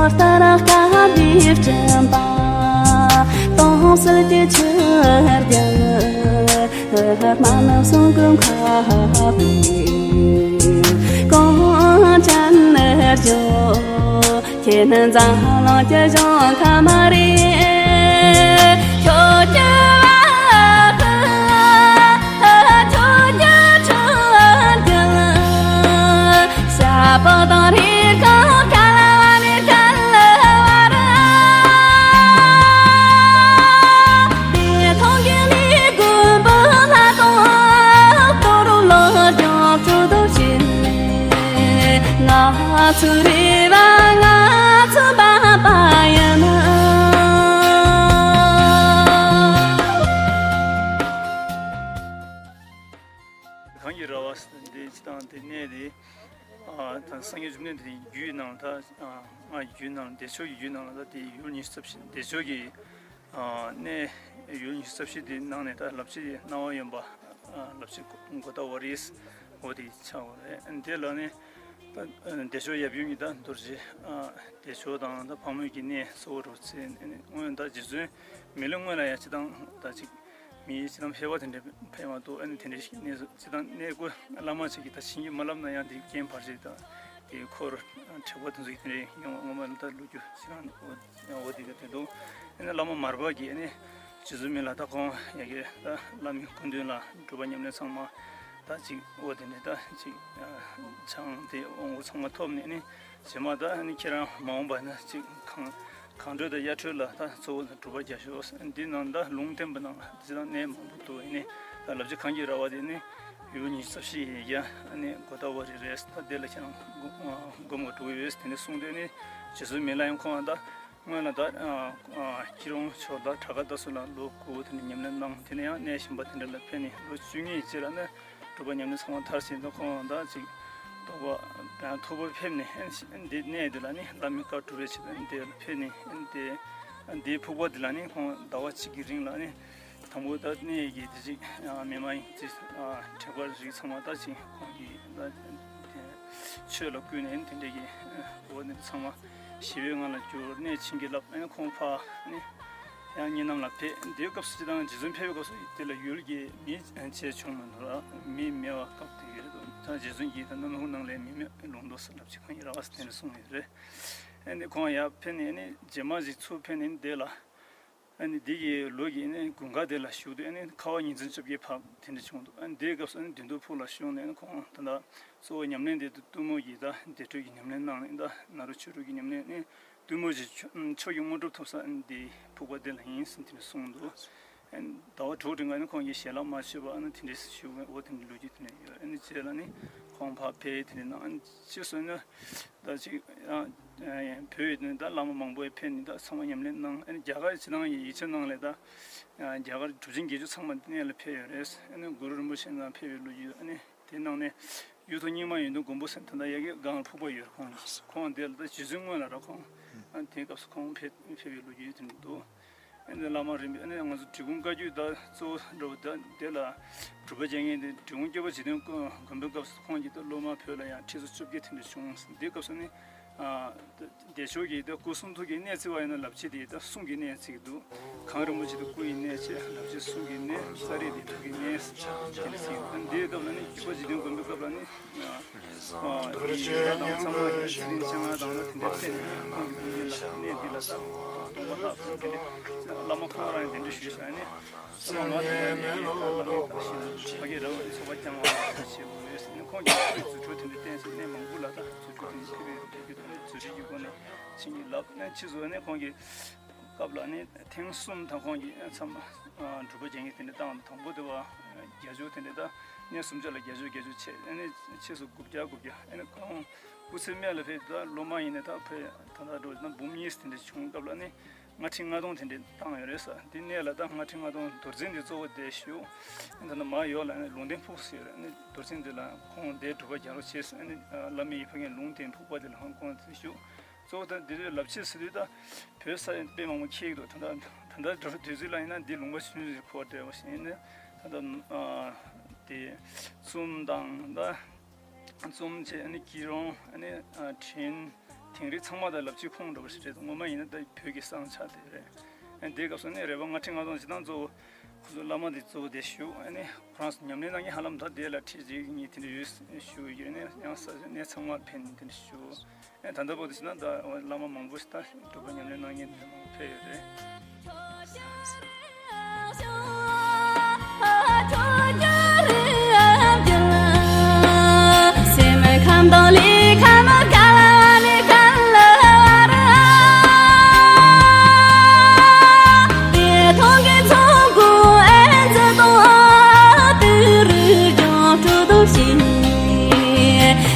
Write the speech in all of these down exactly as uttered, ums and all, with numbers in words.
ལྟར་དཀའ་བའི་སྤྲིན་པ། སྟོང་གསལ་གྱི་ཆུ་རྒྱུན། སྨྲ་ནག་གསུང་གི་མཁའ་དབུས། གངས་ཅན་ལྗོངས། ཁྱེད་ནི་འཛམ་གླིང་གི་གཞུང་ཁམས་རེད། ཁྱོད་ཀྱི་བ་ཁྱོད་ཀྱི་ཁྲོད་དུ། ཞབས་པ་དང་རེ་ཁང་ག་ལ་བ་ནི་ག་ལ་བ་ར། བདེ་ཐང་གི་ནི་དགོན་པ་ལ་དང་། དོ་རུ་ལོ་རྒྱང་ཁྱོད་དུ་བྱིན་ནས། ང་ཚོའི་རེ་བ་ང་ཚོའི་འབད་པ་ཡིན། གངས་ཀྱི་ར་བ་འདི་སྤྱི་བཏང་དེ་གནས་དེ། ཨ། ད་སངས་རྒྱས་བཅོམ་ལྡན་འདས་རྒྱུད་ནང་ད། ཨ། ང་རྒྱུད་ནང་བདེ་མཆོག་གི་རྒྱུད་ནང་ལ་ད་དེ་ཡུལ་ཉི་ཤུ་རྩ་བཞི་བདེ་མཆོག་གི། ཨ། གནས་ཡུལ་ཉི་ཤུ་རྩ་བཞི་དེ་ནང་ནས་ད་ལབ་ཕྱི་སྣང་བ་གཡོ་འབབ། ཨ། ལབ་ཕྱི་གོ་ད་ཝ་རིས་འོ་དེ་ཆགས་པ་རེད། དེ་ལ་ནི་ད་བདེ་མཆོག་ཡབ་ཡུམ་གྱི་ད་རྡོ་རྗེ། ཨ། བདེ་མཆོག་དང་ད་ཕག་མོ་གི་གནས་གཙོ་བོ་རུ་བརྩིས། སྔོན་ད་རྗེ་བཙུན་མི་ལ་སྔོན་ལ་ཡང་སྤྱི་བཏང་ད་ཅིག་མི་ཡི་སྤྱི་ལམ་ཕལ་བ་དེ་འདྲ་ཕལ་བ་འདུག་ཨ་ནི་དེ་འདྲའི་ཞིག་གནས་སུ་སྤྱི་དང་གནས་སྐོར་བླ་མ་ཅིག་གིས་ད་བྱིན་གྱིས་མ་བརླབས་ན་ཡང་དེའི་རྐྱེན་བར་ཆད་དང་དེའི་འཁོར་དྲེགས་པ་དེ་ཚོ་ཡི་དེ་འདྲའི་ཡོང་བ་ངོ་མ་ལ་ད་ལོ་རྒྱུས་སྤྱི་དང་འོ་དེ་ག་དེ་འདུག་ཨ་ནི་བླ་མ་མར་པ་གིས་ཨ་ནི་རྗེ་བཙུན་མི་ལ་ད་ཁོང་ཡ་གི་ད་བླ་མའི་སྐུ་མདུན་ལ་སྒྲུབ་པ་ཉམས་ལེན་ཚང་མ་ད་ཅིག་འོ་དེ་འདྲའི་ད་ཅིག་ཆང་དེ་འོང་སྒོ་ཚང་མ་ཐོབ་ནས་ཨ་ནི། རྗེས་མ་ད་ནི་ཁྱེད་རང་མ་འོངས་པ་ན་ཅིག་གངས་གངས་ཁྲོད་དང་གཡའ་ཁྲོད་ལ་ད་གཙོ་བོ་སྒྲུབ་པ་རྒྱག་ཤོག་འདི་ནང་ད་ལུང་བསྟན་པ་ནང་འདི་དང་གནས་མང་པོ་འདུག་ཨ་ནི་ད་ལབ་ཀྱི་གངས་ཀྱི་ར་བ་དེ་ནི་ཡུལ་ཉི་ཤུ་རྩ་བཞི་ཡི་ཡ་ཨ་ནི་གོ་ད་བ་རི་རེད། ད་དེ་ལ་ཁྱེད་རང་སྒོམ་དགོས་འགྲོ་གི་ཡོད་དེ་ནི་གསུངས་དུས་ནི་རྗེ་བཙུན་མི་ལ་ཡང་ཁོང་ད་སྔོན་ལ་ད་ཨ་ཨ་སྐྱིད་རོང་ཕྱོགས་ལ་བྲག་དཀར་རྟ་སོགས་ལ་ལོ་དགུ་དེ་ནས་ཉམས་ལེན་གནང་། དེ་ནས་ཡང་གནས་གཞན་པ་དེ་འདྲ་ལ་ཕེབས་ནས་ལོ་བཅུ་གཉིས་རྗེས་ལ་ནི་སྒྲུབ་པ་ཉམས་ལེན་ཚང་མ་མཐར་ཕྱིན་ད་ཁོང་ད་ཅིག་དོགས་པ་ཐུག་པ་ཕེབས་ནས་འདི་གནས་འདི་ལ་ནི་བླ་མའི་བཀའ་སྒྲུབ་པའི་ཆེད་དུ་འདི་ལ་ཕེབས་ནས་འདི་འདིའི་ཕུག་པ་འདི་ལ་ནི་ཁོང་ཟླ་བ་གཅིག་གི་རིང་ལ་ནི་དང་པོ་ད་གནས་ཀྱི་དེ་ཅིག་མི་མ་ཡིན་ཅིག་དྲེགས་པ་རིགས་ཚང་མ་ད་ཅིག་ཁོང་གིས་ད་ཆོས་ལ་བསྐུལ་ནས་དེ་འདྲ་གི་འོ་ནི་ཚང་མ་ཞི་བའི་ངང་ལ་གྱུར། གནས་བྱིན་གྱིས་བརླབས། ཨ་ནི་ཁོང་ཕར་ནི་ཡང་གཉའ་ནང་ལ་ཕེབས། དེའི་སྐབས་སུ་སྤྱི་དང་རྗེ་བཙུན་ཕེབས་པའི་སྐབས་སུ་དེ་ལ་ཡུལ་གྱི་མི་བྱས་བྱུང་མི་འདུག་ལ་མི་མེད་པ་སྐབས་དེ་ཡོད་རེད་འདུག་ད་རྗེ་བཙུན་གྱིས་ད་གནམ་ལོ་ནང་ལས་མི་མེད་ལུང་རྟོགས་སུ་ལབ་ཅིག་ཁོང་ཡི་ར་བ་སུ་དེ་འདྲ་གསུངས་ཡོད་རེད། ཨ་ནི་ཁོང་ཡར་ཕེབས་ནས་ནི་རྗེས་མ་ཞིག་ཚུར་ཕེབས་ནས་ནི་དེ་ལ། ཨ་ནི་འདི་གི་ལོ་གི་ཨ་ནི་དགུན་ཁ་དེ་ལ་བཞུགས་དུས་ཨ་ནི་ཁ་བ་ཉིན་མཚན་བཅོ་བརྒྱད་བབས་དེ་འདྲ་བྱུང་འདུག་ཨ་ནི་དེའི་སྐབས་སུ་ཨ་ནི་བདུད་འདུལ་ཕུག་ལ་བཞུགས་ནས་ཨ་ནི་ཁོང་ད་ལྟ་གཙོ་བོ་ཉམས་ལེན་དེ་གཏུམ་མོ་གི་ད་བདེ་དྲོད་ཀྱི་ཉམས་ལེན་གནང་ནས་ད་ནཱ་རོ་ཆོས་དྲུག་གི་ཉམས་ལེན་ཨ་ནི་གཏུམ་མོ་གི་ཆོས་ཀྱི་དངོས་གྲུབ་ཐོབ་ས་ཨ་ནི་འདི་ཕུག་པ་འདི་ལ་ཡིན་ཟེར་དེ་འདྲ་གསུངས་འདུག་ཨ་ནི་ཟླ་བ་དྲུག་རིང་ཨ་ནི་ཁོང་གིས་ཞལ་ལག་མ་མཆོད་པ་ཨ་ནི་དེ་འདྲ་བཞུགས་པའི་འོ་དེ་འདྲ་ལོ་རྒྱུས་དེ་འདྲ་ཡོད། ཨ་ནི་རྗེས་ལ་ནི་ཁོང་ཕར་ཕེབས་དེ་འདྲ་གནང་ཨ་ནི་ཕྱིས་སུ་ནི། ད་ཅིག་ཡང་བོད་ཡིན་ད་བླ་མ་མང་པོ་ཕེབས་ནས་ད་ཚང་མ་ཉམས་ལེན་གནང་། ཨ་ནི་རྒྱ་གར་ཕྱི་ནང་གི་ཡིག་ཆ་ནང་ལས་ད་རྒྱ་གར་གྲུབ་ཆེན་བརྒྱད་ཅུ་ཚང་མ་འདི་ནས་ལ་ཕེབས་ཡོད་རེད། ཨ་ནི་གུ་རུ་རིན་པོ་ཆེ་ནང་ཕེབས་པའི་ལོ་རྒྱུས། ཨ་ནི་དེ་ནང་ནས་གཡུ་ཐོག་རྙིང་མ་ཡོན་ཏན་མགོན་པོ་ཟེར་ད་ལྟ་ཡ་གི་སྒང་ལ་ཕུག་པ་ཡོད། ཁོང་ཁོང་འདི་ལ་ད་རྗེ་བཙུན་སྔོན་ལ་ར་ཁོང་ཨ་ནི་དེའི་སྐབས་སུ་ཁོང་ཕེབས་ཕེབས་པའི་ལོ་རྒྱུས་དེ་འདུག་ཨ་ནི་བླ་མ་རིམ་པས་ཨ་ནི་ང་ཚོ་འབྲི་གུང་བཀའ་བརྒྱུད་ད་གཙོ་བོ་འགྲོ་བ་ད་དེ་ལ་སྒྲུབ་པ་བྱེད་མཁན་དེ་འབྲི་གུང་སྐྱོབ་པ་འཇིག་རྟེན་མགོན་པོའི་སྐབས་སུ་ཁོང་གིས་ད་སློབ་མ་བོད་ལ་ཡང་ཁྲི་ཚོ་བཅོ་བརྒྱད་དེ་འདྲ་བྱུང་། འདིའི་སྐབས་སུ་ནི་བདེ་མཆོག་གིས་ད་སྐུ་གསུང་ཐུགས་ཀྱི་གནས་བརྩི་བ་ཡིན་ན་ལབ་ཕྱི་དེ་ད་གསུང་གི་གནས་བརྩི་གི་འདུག་གངས་རིན་པོ་ཆེ་དེ་སྐུ་ཡི་གནས་བྱས། ལབ་ཕྱི་གསུང་གི་གནས། ས་རིས་དེ་ཐུགས་ཀྱི་གནས་དེ་འདྲ་བརྩི་གི་འདུག་འདིའི་སྐབས་ལ་ནི་བརྒྱུད་པ་འཇིག་རྟེན་མགོན་པོའི་སྐབས་ལ་ནི། ཡི་ར་དང་ཚང་མ་ཡི་ཚེ་རིང་སྤྱན་སྔ་དང་ལ་དེ་འདྲ་ཕེབས་ནས་ཁོང་གི་སྐུ་མདུན་ལ་གནས་འདི་ལ་ད་སྟོང་པ་ལྷག་ཙམ་དེ་འདྲ་བླ་མ་ཁོང་རང་ཡང་དེ་འདྲ་ཞུས་ཤག་ནས་སོ་མ་དེ་ལ་ཡང་ཡི་ར་ལ་མི་དང་ཞིང་ཕ་གི་རང་གི་ཚོགས་པ་རྐྱང་བ་ཞེས་པ་རེད། ནས་ཁོང་གིས་རྫུ་འཕྲུལ་དེ་འདྲ་བསྟན་ཚེ་གནས་མང་པོ་ལ་ད་རྫུ་འཕྲུལ་དེ་འདྲ་ཕེབས་པའི་རྒྱུ་དང་རྫུ་འཕྲུལ་གྱི་སྒོ་ནས་བྱིན་གྱིས་བརླབས་ནས་ཕྱིས་སུ་ནས་ཁོང་གིས། སྐབས་ལ་ནི་ཐེངས་གསུམ་དང་ཁོང་གིས་མཚམས་སྒྲུབ་པ་རྒྱག་མཁན་དེ་འདྲ་བཏང་། དང་པོ་དེ་བ་བརྒྱད་ཅུ་དེ་འདྲ་ད་གནས་སུམ་ཅུ་ལ་བརྒྱད་ཅུ་བརྒྱད་ཅུ་བྱས། ཨ་ནི་ཕྱིས་སུ་དགུ་བརྒྱ་དགུ་བརྒྱ། ཨ་ནི་ཁོང་སྐུ་ཚེ་སྨད་ལ་ཕེབས་ད་སློབ་མ་ཡིན་ནའི་ད་ཕེབས་ད་ལྟ་འགྲོ་ན་འབུམ་གཉིས་དེ་འདྲ་བྱུང་། སྐབས་ལ་ནི་ལྔ་ཁྲི་ལྔ་སྟོང་དེ་འདྲ་བཏང་ཡོད་རེད་ས། འདི་གནས་ལ་ད་ལྔ་ཁྲི་ལྔ་སྟོང་རྡོར་འཛིན་འདི་གཙོ་བོ་དེ་བཞུགས། ད་ནི་མ་ཡོད་ལ་ནི་ལུང་བསྟན་ཕུག་ཟེར་ཡོད་རེད། ཨ་ནི་རྡོར་འཛིན་འདི་ལ་ཁོང་འདིར་སྒྲུབ་པ་རྒྱག་རོགས་བྱས་ཟེར། ཨ་ནི་བླ་མའི་ཡིད་ཕངས་མཁན་ལུང་བསྟན་ཕུག་པ་དེ་ལ་ཧང་ཀོང་དེ་བཞུགས། གཙོ་བོ་ད་འདི་ཚོའི་ལབ་ཕྱི་ཟེར་དུས་ད་བོད་ས་ཡ་དཔེ་མང་པོ་འཁྱེར་གྱི་འདུག་ད་ལྟ་ད་ལྟ་འགྲོ་དུས་ཚོད་ལ་ཡིན་ན་འདི་ལུང་པ་ཆུང་ཆུང་ཞིག་གོ་བ་འདྲ་བ་ཞིག་ཡིན་ན། ད་ལྟ་ཨ་དེ་ཙུམ་དང་ད་ཙུམ་བྱས། ཨ་ནི་སྐྱིད་རོང་། ཨ་ནི་ཨ་ཁྲིན། དེང་རིང་ཚང་མ་ད་ལབ་ཅིག་ཁོང་འགྲོ་བ་ཞིག་རེད། ངོ་མ་ཡིན་ན་ད་བོད་ཀྱི་བསང་ཆ་དེ་རེད། ཨ་ནི་དེའི་སྐབས་སུ་ནི་རེ་བ་ལྔ་ཁྲི་ལྔ་སྟོང་ཅིག་དང་གཙོ་བོ་ཁོ་ཚོ་བླ་མ་དེ་གཙོ་བོ་དེ་ཞུ། ཨ་ནི་ཁོ་རང་ཚོ་ཉམས་ལེན་གནང་མཁན་ཧ་ལམ་ད་དེ་ལ་ཁྲི་གཅིག་གཉིས་དེ་འདྲ་ཡོད་ཞུ་ཡོད། ཨ་ནི་ཡང་ས་གནས་ཚང་མར་ཕན་དེ་འདྲ་ཞུ། ཨ་ནི་ད་ལྟ་བར་དུ་ཕྱིན་ན་ད་བླ་མ་མང་པོ་ཞིག་ད་སྒྲུབ་པ་ཉམས་ལེན་གནང་མཁན་དེ་འདྲ་མང་པོ་ཕེབས་ཡོད་རེད།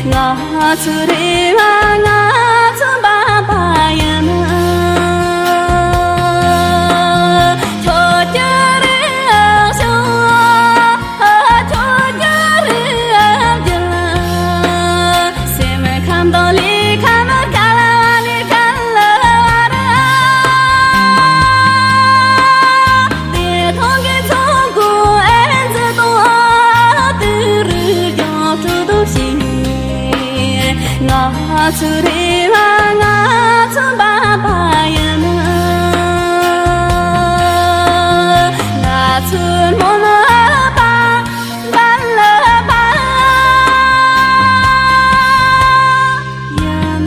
ང་ཚོའི་རེ་བ་ང་ཚོ་འབད་པ་ཡིན། ཁྱོད་ཀྱི་རེ་བ་ཤོག་ཁྱོད་ཀྱི་རེ་བ་བརྒྱུད། སེམས་ཁམས་དང་ལུས་ཁམས་ག་ལ་ནས་ག་ལ་བར། བདེ་ཐང་གི་ཚོགས་འཁོར་ཨེ་ཙི་དང་དུ་རུ་ཡང་སྤྲོ་དོ་ཞིག་ང་ཚོའི་རེ་བ་ང་ཚོ་འབད་པ་ཡིན། ང་ཚོའི་སྨོན་ལམ་འབད་ལ་འབད་ཡིན།